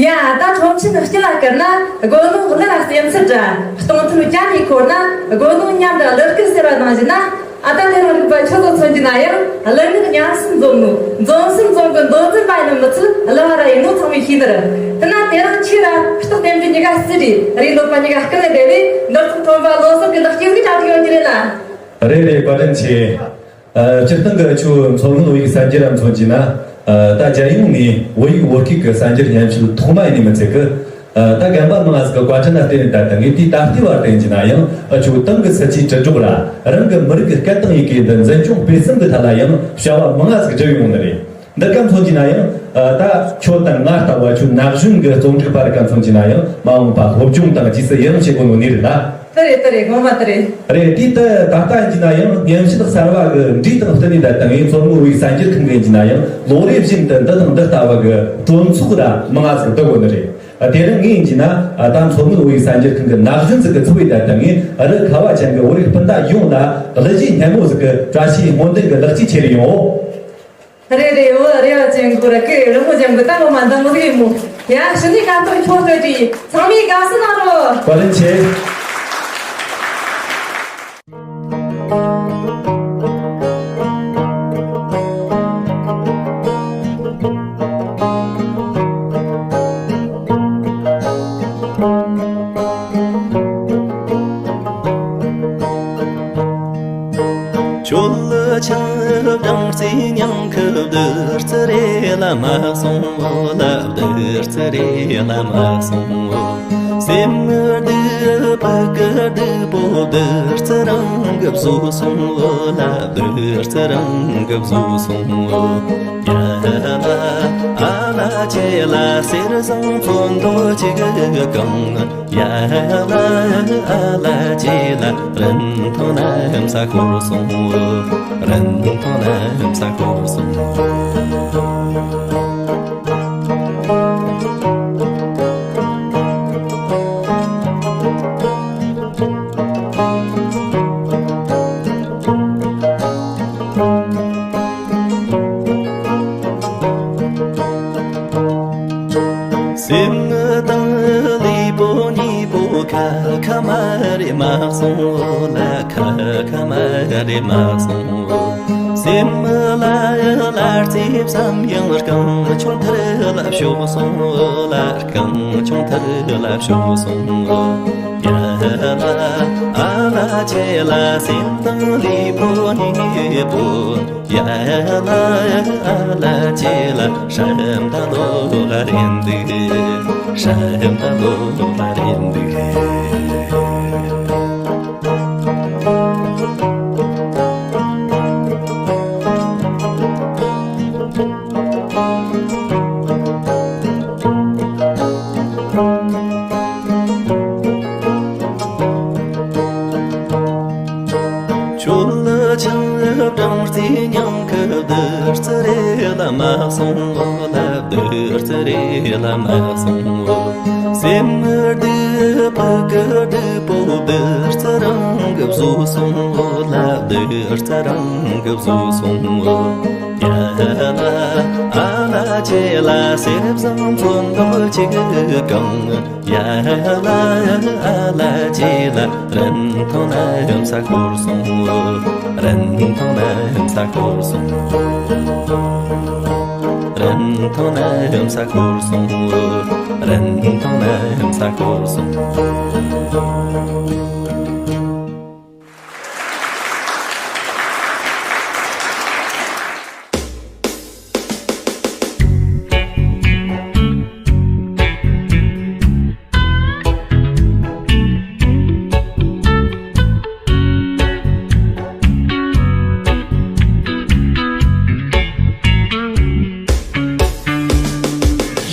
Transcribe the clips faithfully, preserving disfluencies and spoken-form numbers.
ཡ། ད་ཁྲོམ་ཆེན་སྤྱི་ལ་བཀུར་ན་དགོན་ལུང་གླུ་ར་རྩེད་འཚལ་འདྲ། སྟོང་ཐུན་རྒྱ་ནས་འཁོར་ན་དགོན་ལུང་ཉམས་འདྲ་གླུ་སྐད་ཟེར་བ་ནང་བཞིན་ན། ཨ། ད་དེ་རིང་རིག་པ་ཆོས་ཚོགས་མཚོན་གྱི་ན་ཡང་གླུ་ངག་ཉམས་སུ་འཛོམས་ནོ། འཛོམས་སུ་འཛོམས་གི་མདོ་འཛིན་པ་ཡིན་ནོ་མི་ཚད་གླུ་བ་ར་ཡིན་ནོ་ཚང་མས་ཤེས་ནི་རེད། དེ་ན་དེ་རིང་ཁྱེད་ར་སྟག་བསྟན་པའི་གཉིས་ཀ་སྲིད་རེད། རེད། འདོད་པ་གཉིས་ཀ་སྐུ་ལས་བདེ་བས་འདིར་ཚོགས་ཁྲོམ་པ་བློ་བཟང་གི་ལག་སྐྱེས་གི་གྲ་སྒྲིག་ཡོད་ཀྱི་རེད་ལ། རེད་རེད། བཀའ་དྲིན་ཆེ། ཨ། སྤྱིར་བཏང་གི་ཁྱོད་མཚོ་སྔོན་བོད་ཡིག་གསར་འགྱུར་ར་མཚོན་གྱི་ན། ཨ། ད་རྒྱལ་ཡོངས་ནས་བོད་ཡིག་བོད་སྐད་ཀྱི་གསར་འགྱུར་ཉམས་ཞིབ་ཐོག་མ་ཡིན་ནི་མི་ཚད་གི། ཨ། ད་རྒན་པ་མང་ང་ཟིག་གི་བཀའ་དྲིན་ལ་བརྟེན་ནས་ད་ལྟ་ངས་དེའི་ད་ལྟའི་བར་བསྟན་གྱི་ན་ཡང་། ཨ། ཁྱོད་ཏང་གི་སྲིད་ཇུས་དྲིལ་སྒྲོག་ར་རང་གི་མི་རིགས་ཀྱི་སྐད་དང་ཡི་གེ་འདི་འཛིན་སྐྱོང་སྤེལ་གསུམ་གྱི་ཐད་ལ་ཡང་བྱ་བ་མང་ང་ཟིག་བསྒྲུབས་ཡོང་ནི་རེད། འདི་ག་མཚོན་གྱི་ན་ཡང་། ཨ། ད་ཁྱོད་དང་ང་ལྟ་བུ་ཁྱོད་ན་གཞོན་གྱི་རྩོམ་སྒྲིག་པ་རིགས་ག་མཚོན་གྱི་ན་ཡང་མ་འོངས་པ་སློབ་སྦྱོང་དང་རྗེས་སུ་ཡི་རང་བྱེད་དགོས་ནོ་ནི་རེད་ལ། དེ་རེད། དེ་རེད། དགོངས་པ་དེ་རེད། རེད། དེ་ད་ད་ལྟ་ཡིན་གྱི་ན་ཡང་ཉམས་ཞིབ་གསར་བ་གི་འགྲོས་དང་བསྟུན་ནས་ད་ལྟ་ངས་མཚོ་སྔོན་བོད་ཡིག་གསར་འགྱུར་ཁང་གི་ཡིན་གྱི་ན་ཡང་ལོ་རེ་བཞིན་དུ་འདི་དང་འདི་ལྟ་བུ་གི་གྲོས་ཚོགས་ར་མང་ང་ཟིག་བསྡུ་དགོས་ནི་རེད། དེ་རིང་ངས་ཡིན་གྱི་ན་ད་མཚོ་སྔོན་བོད་ཡིག་གསར་འགྱུར་ཁང་གི་ན་གཞོན་ཟིག་གི་ཚབ་བྱས་ད་ལྟ་ངས་རི་ཁ་བ་ཅན་གྱི་བོད་རིགས་སྤུན་ཟླ་ཡོངས་ལ་གླུ་གཞས་སྙན་མོ་ཟིག་གི་བཀྲ་ཤིས་སྨོན་འདུན་གྱི་ལེགས་སྐྱེས་ཆེ་རུ་ཡོང་། རེད་རེད། འོ་རེ་བ་ཅན་གོ་ར་ཀེ་རི་མོ་ཅན་གོ་ད་མོ་མ་འདང་མོ་ཟིག་མོ། ཡ་ཤི་ནི་ཀ་ཏོ་ཁྱོད་ལྟོས་དྲི་ཚང་མས་དགའ་བསུ་གནང་རོགས། བཀའ་དྲིན་ཆེ། ཁྱོད་ཆགས་སྡང་རྩེ་ཉང་ཁུ་བདུད་རྩི་རེ་ལ་མ་སོང་ལ། བདུད་རྩི་རེ་ལ་མ་སོང་། སེམས་སྡུག་ཕ་གི་སྡུག་པོ་བདུད་རྩི་རང་གི་བཟོ་སོང་ལ། བདུད་རྩི་རང་གི་བཟོ་སོང་། ཡ་ལ་ཨ་ལ་ཅེ་ལ་གསེར་བཟང་ཚོན་མདོག་ཅིག་གང་། ཡ་ལ་ཨ་ལ་ཅེ་ལ་རིན་ཐང་ན་ས་ཁོར་སོང་། རིན་ཐང་་ན་ས་ཁོར་སོང་། སེམས་དང་ལུས་པོ་གཉིས་པོ་ཁ་ཁ་མ་རེ་མ་སོང་ལ། ཁ་ཁ་མ་རེ་མ་སོང་། སེམས་ལ་ཡང་ལ་རྩེ་བསམ་ཡང་རྐང་ཆུང་ཐར་ལ་ཤོག་སོང་ལ། རྐང་ཆུང་ཐར་ལ་ཤོག་སོང་། ཡ་ལ་ཨ་ལ་ཅེ་ལ་སེམས་དང་ལུས་པོ་གཉིས་པོ། ཡ་ལ་ཨ་ལ་ཅེ་ལ་ཧྲམ་ད་ལོ་ལ་རིན་འདུག། ཧྲམ་ད་ལོ་ལ་རིན་འདུག། ཁྱོད་ལ་ཆང་སྦྲང་རྩི་ཉང་ཁུ་བདུད་རྩི་རེ་ལ་མ་སོང་ལ། བདུད་རྩི་རེ་ལ་མ་སོང་ལ། སེམས་སྡུག་ཕ་གི་སྡུག་པོ་བདུད་རྩི་རང་གི་བཟོ་སོང་ལ། བདུད་རྩི་རང་གི་བཟོ་སོང་ལ། ཡ་ལ་ཨ་ལ་ཅེ་ལ་གསེར་བཟང་ཚོན་མདོག་ཅིག་གང་། ཡ་ལ་ཨ་ལ་ཅེ་ལ་རིན་ཐང་ན་ས་ཁོར་སོང་། རིན་ཐང་ན་ས་ཁོར་སོང་། རིན་ཐང་ན་ས་ཁོར་སོང་། རིན་ཐང་ན་ས་ཁོར་སོང་།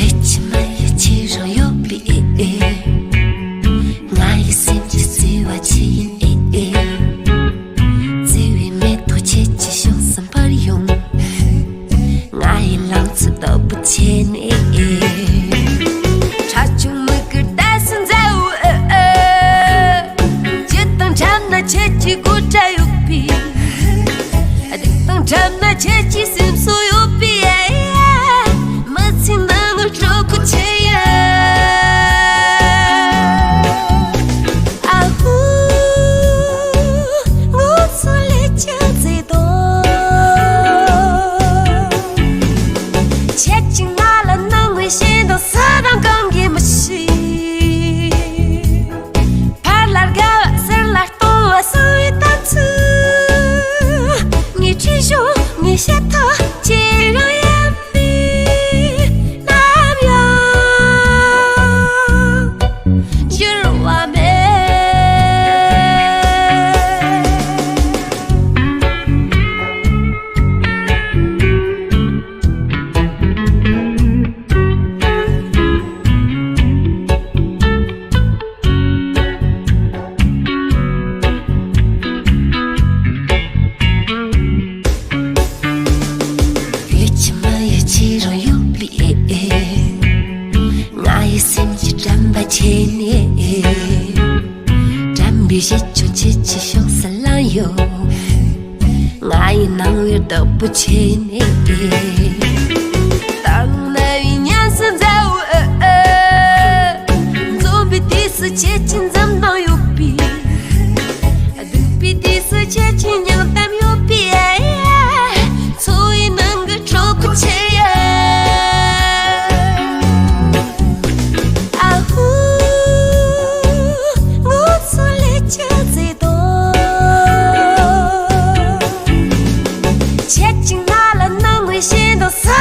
ལས་ཀྱི་མ་ཡི་ཆེ་རང་ཡོད་པའི་ང་ཡི་སེམས་ཀྱི་ པ་བྱས་ནས། དགྲ་འབུལ་བྱེད་ཆོག་ཁྱེད་ཀྱི་ཕྱོགས་སུ་ལངས་ཡོང་། ང་ཡི་སྣང་བའི་བདག་པོ་བྱས་ནས། དྭངས་ནས་ཉམས་སུ་མཛའ་བོ་ཨེ་ཨེ། འཛོམས་པའི་དུས་སུ་ཁྱེད་ཀྱི་འཛུམ་མདངས་ཡོད་པའི། སྡུག་པའི་དུས་སུ་ཁྱེད་ཀྱི་སྙིང་གཏམ་ཡོད་པའི། འཚོ་བའི་ནང་གི་གྲོགས་པོ་ཆེ་ཡ། ཨ་ཧུ། ངོ་ཚོ་ལས་ཆེ་ཚེ་དང་། ཁྱེད་ཀྱི་ང་ལ་སྣང་བའི་ཞེན་དང་ས་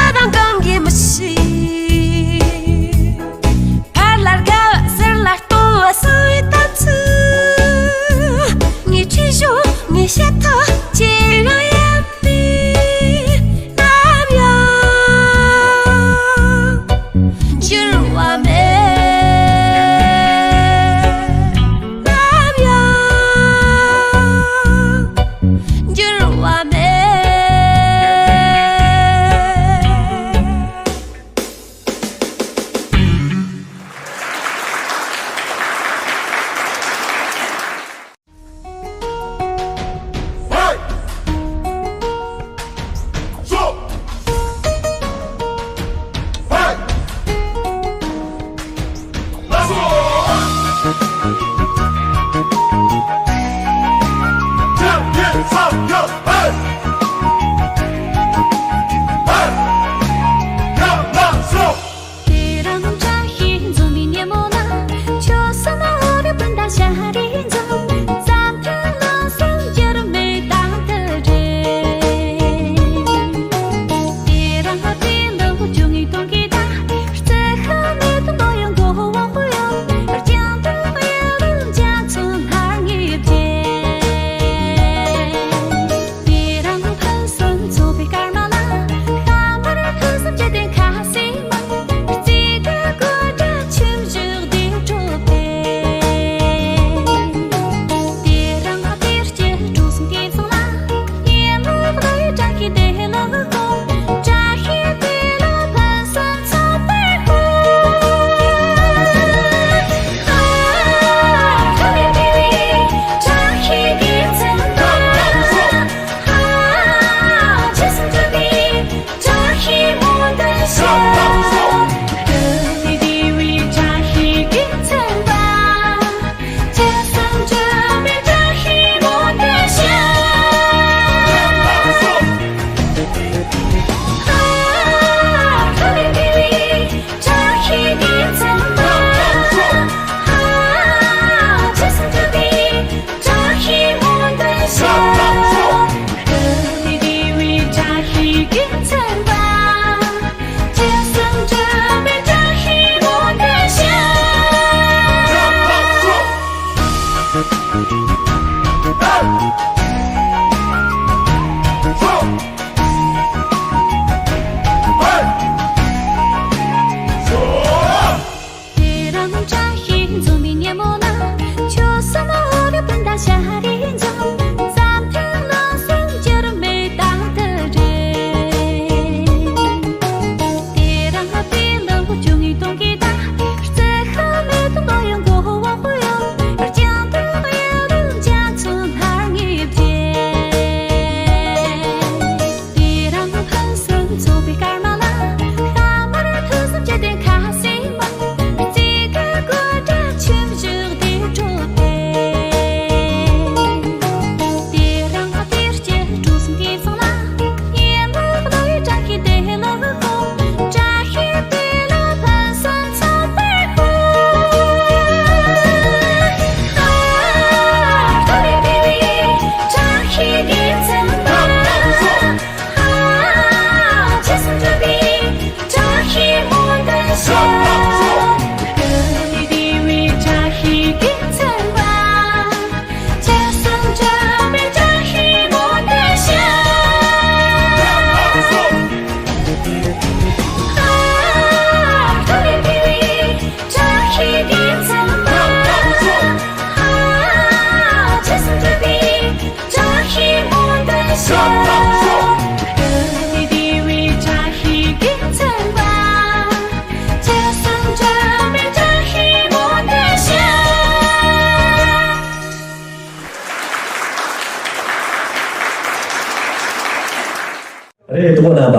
པ།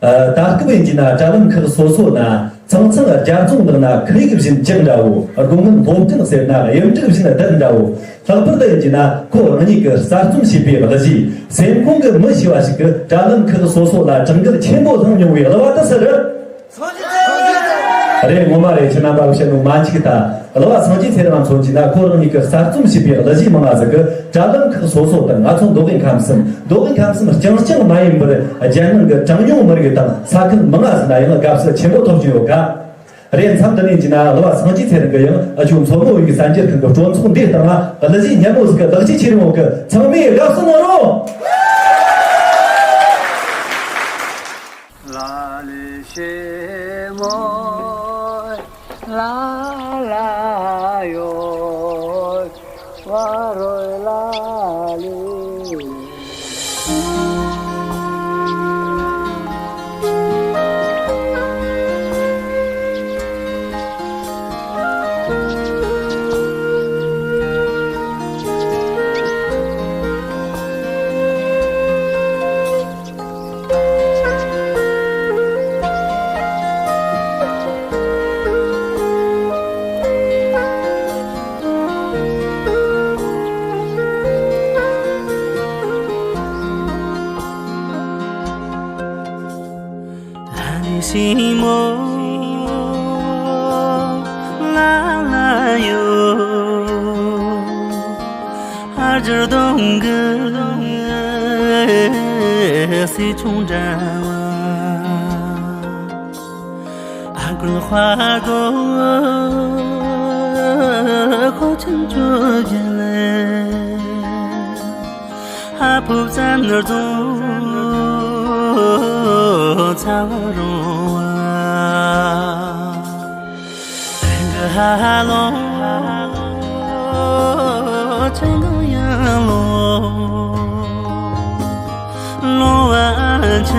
ད་སྐབས་ཡིན་གྱི་ན་དྲ་ལམ་ཁག་སོ་སོ་ན་ཚང་ཚང་རྒྱ་རྫོང་ནང་ན་ཁོར་ཡུག་བཞིན་ལྕགས་འདྲ་བོ། དགུང་སྔོན་སློབ་སྟོན་ཟེར་ན་གཡུ་འབྲུག་བཞིན་རྡུལ་འདྲ་བོ། ལྷག་པར་དུ་ཡིན་གྱི་ན་ཁོ་རང་ཉིད་ཀྱི་གསར་རྩོམ་བྱས་པའི་གླུ་གཞས། སེམས་ཁོང་གི་མི་ཤེས་པ་ཞིག་གིས་དྲ་ལམ་ཁག་སོ་སོ་ལ་གྲངས་འགལ་ཆེན་པོ་བླངས་མྱོང་བའི་གླུ་བ་དེ་སུ་རེད། རེད། ངོ་མ་རེད། ཁྱེད་རྣམ་པ་བཤད་ནོ་མ་འཆུག་ད། གླུ་བ་སངས་རྒྱས་ཚེ་རིང་མཚོན་གྱི་ན་ཁོ་རང་ཉིད་ཀྱིས་གསར་རྩོམ་བྱས་པའི་གླུ་གཞས་མང་ང་ཟིག་གི་དྲ་ལམ་ཁག་སོ་སོ་དང་ང་ཚོ་མདོ་དབུས་ཁམས་གསུམ། མདོ་དབུས་ཁམས་གསུམ་རྐྱང་རྐྱང་མ་ཡིན་པར་རྒྱལ་ནང་གི་གྲངས་ཉུང་མི་རིགས་དང་ས་ཁུལ་མང་ང་ཟིག་ན་ཡང་དགའ་བསུ་ཆེན་པོ་ཐོབ་བཞིན་ཡོད་ཀ། རེད། མཚམས་འདི་ནས་ཀྱི་ན་གླུ་བ་སངས་རྒྱས་ཚེ་རིང་གི་ཡང་ཨ་ཆོ་མཚོ་མོ་བའི་གསར་འགྱུར་ཁང་གི་སྤྲོ་ཚོགས་འདིའི་སྟེང་ལ་གླུ་གཞས་སྙན་མོ་ཟིག་གི་ལག་ཆས་ཁྱེར་ཡོང་གི། ཚང་མས་དགའ་བསུ་གནང་རོགས། ལ་ལི་ཤེ་མོ། ལ་ལ་ཡོ། ཝ་རོ་ལ་ལི། ལ་ནི་ཤིང་མོ་ལ་ལ་ཡོད། ཨ་ཇར་དུང་གི་སྲིད་ཆུང་འདྲ་བ། ཨ་ཀུན་དཔའ་རྒོད་ཁོ་ཆུང་ཆུང་གི་ལས། ཨ་ཕུབ་ཙམ་ནོར་རྫོང་ཚ་བ་རུང་བ། ག་ཧ་ལོ་ཆང་གང་ཡང་ལོ། ལོ་བ་ཆ་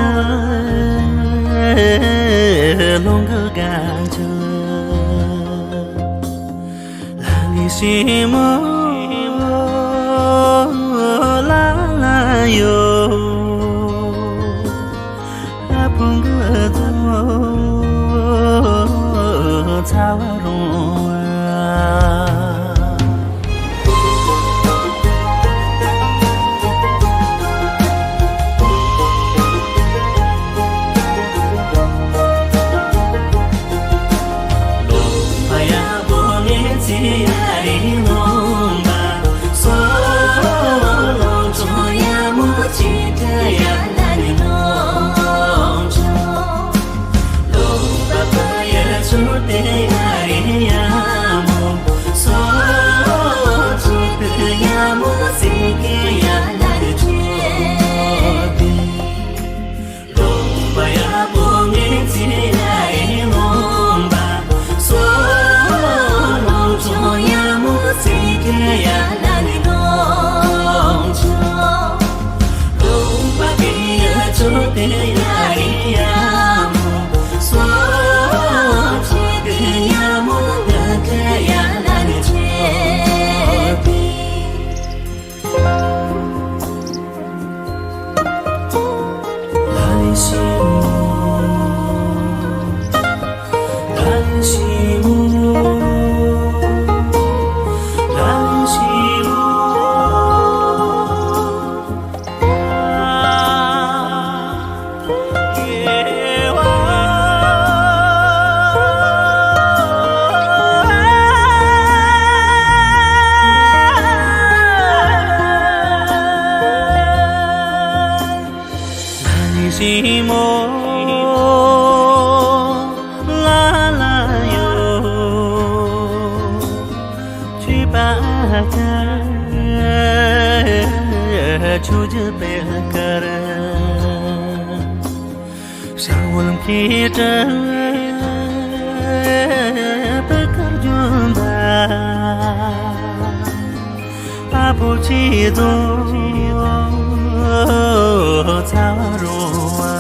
ལོང་གི་ག་ཆ། ལ་ནི་ཤིང་མོ་ལ་ལ་ཡོད། ཨ་ཕུང་གི་ཚོ་ཚ་བ་རུང་བ། ཤིང་མོ་ལ་ལ་ཡོད། ཆུ་པ་ཀར། ཆུ་རྒྱུད་པའི་ཀར། ཤར་འོད་མཁས་དྲག་པའི་ཀར་ལྗོན་པ། ཨ་ཕོ་ཆེ་ཚོ་ཚ་བ་རུང་བ།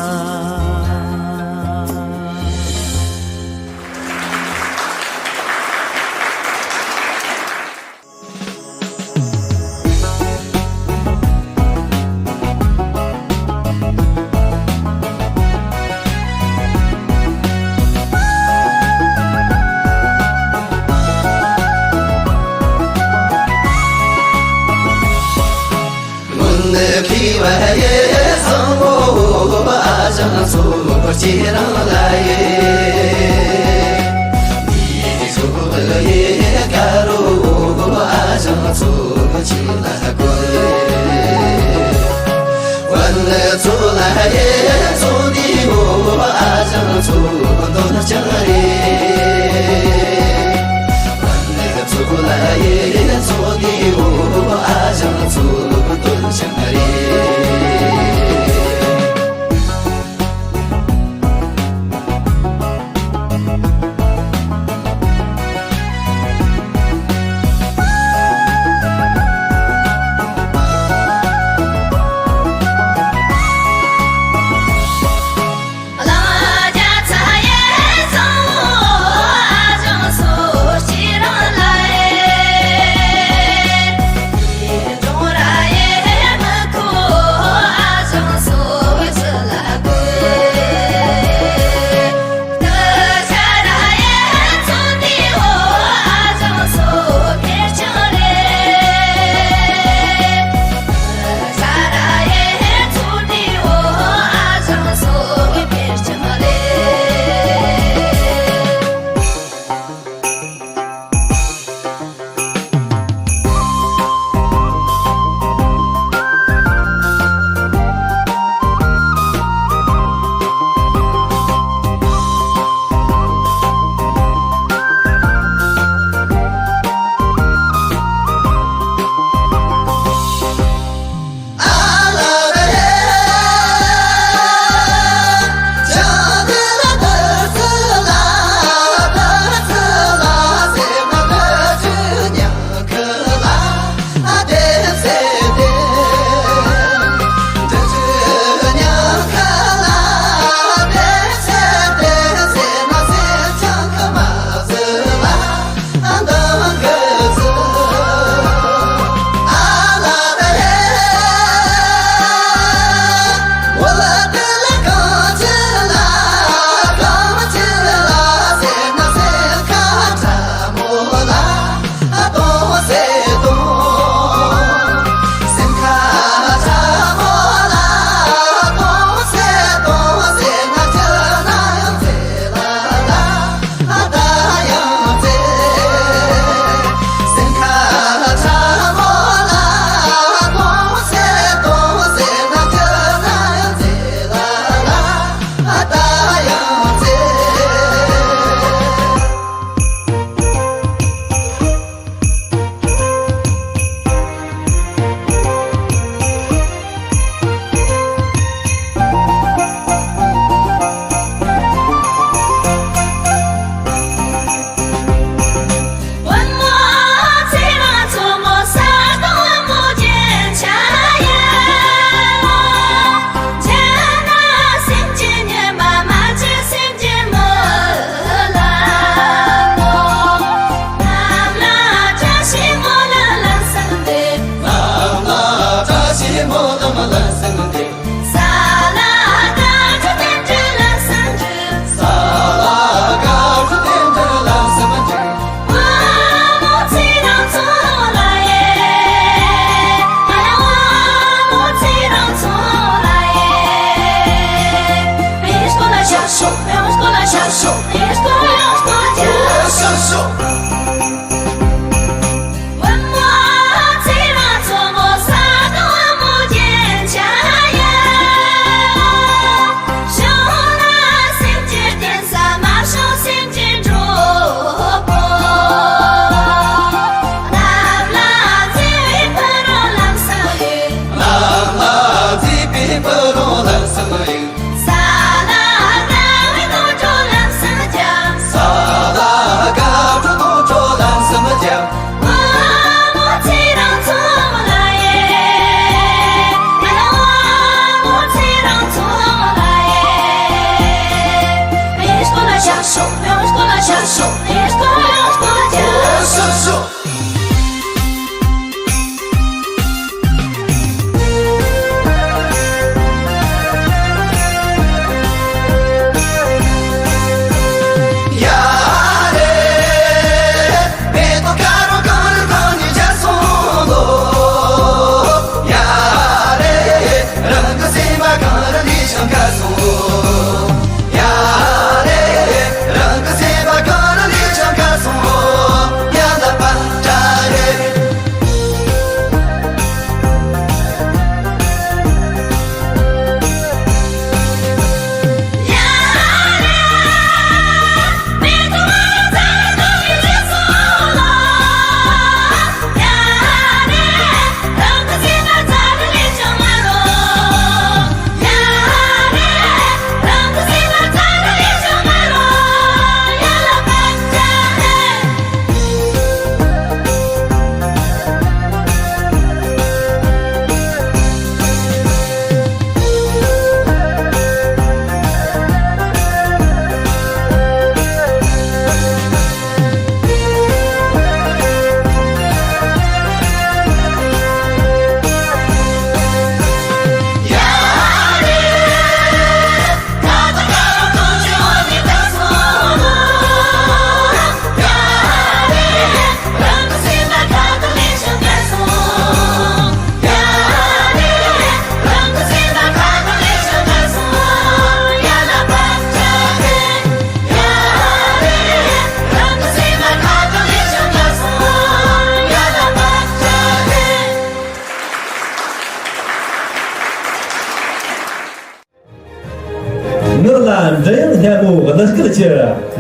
ཀྱི་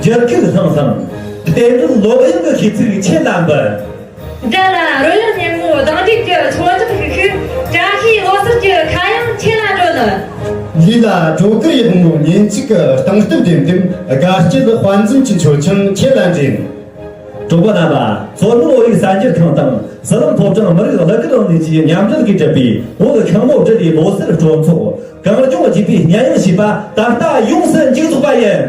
འགྱུར་ཁུག་ལྷང་ལྷང་། རྟེན་འབྲེལ་ལོག་གཡེམ་གྱི་ཤིས་ཚིག་ཁྱེད་ལ་འབུལ། དགྲ་ལ་རོལ་དབྱངས་སྙན་མོ་གདངས་སྒྲིག་གི་མཚོ་འཇོག་ཤིག་ཤིག། བཀྲ་ཤིས་འོད་ཟེར་གྱི་ཁ་གཡང་ཁྱེད་ལ་སྒྲོན། ལུས་ལ་སྒྲོ་གུར་ཡག་མོ་ཉིན་གཅིག་གི་སྟེང་སྟབས་ལྡེམ་ལྡེམ། དགའ་སྐྱིད་དཔའ་འཛུམ་གྱི་མཆོད་ཆང་ཁྱེད་ལ་འདྲེན། གྲོགས་པོ་རྣམ་པ། མཚོ་སྣ་བོད་ཡིག་གསར་འགྱུར་ཁང་དང་། ཟི་ལིང་ཕོ་བྲང་མི་རིགས་གླུ་གར་རང་བཞིན་གྱི་མཉམ་འབྲེལ་གྱིས་བསྒྲུབས་པའི་བོད་ཁང་མོ་བྲི་ལི་ལོ་སར་སྤྲོ་ཚོགས། གངས་ལྗོངས་རྒྱུད་པའི་ཉམས་མྱོང་ཞེས་པ་ད་ལྟ་ཡོངས་སུ་མཇུག་རྫོགས་པ་ཡིན།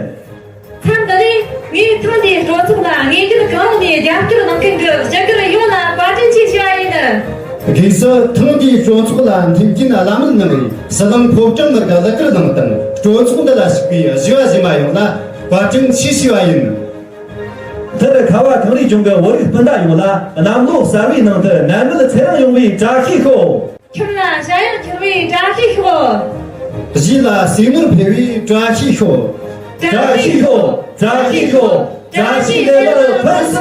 མཚམས་འདི་ནས་ངས་ཐེངས་འདིའི་སྤྲོ་ཚོགས་ལ་དངོས་བརྒྱུད་གང་ནས་རྒྱབ་སྐྱོར་གནང་མཁན་གྱི་ཞུ་སྒར་ཡོངས་ལ་བཀའ་དྲིན་ཆེ་ཞུ་བ་ཡིན། སྒོས་སུ་ཐེངས་འདིའི་སྤྲོ་ཚོགས་ལ་མཐུན་རྐྱེན་བླ་མེད་གནང་བའི་ཟི་ལིང་ཕོ་བྲང་མི་རིགས་གླུ་གར་གླིང་དང་སྤྲོ་ཚོགས་འདི་ལ་ཞུགས་པའི་གཞིས་པ་གཞིས་མ་ཡོངས་ལ་བཀའ་དྲིན་ཆེ་ཞུ་བ་ཡིན། མཐར་ཁ་བ་གངས་རིའི་ལྗོངས་ཀྱི་བོད་རིགས་སྤུན་ཟླ་ཡོངས་ལ་གནམ་ལོ་གསར་བའི་ནང་དུ་ནད་མེད་ཚེ་རིང་ཡོང་བའི་བཀྲ་ཤིས་ཤོག། ཁྱིམ་ལ་བྱ་གཡང་འཁྱིལ་བའི་བཀྲ་ཤིས་ཤོག། གཞིས་ལ་ཟས་ནོར་འཕེལ་བའི་བཀྲ་ཤིས་ཤོག། བཀྲ་ཤིས་ཤོག། བཀྲ་ཤིས་ཤོག། བཀྲ་ཤིས་ལེགས་པར་ཕུན་སུམ་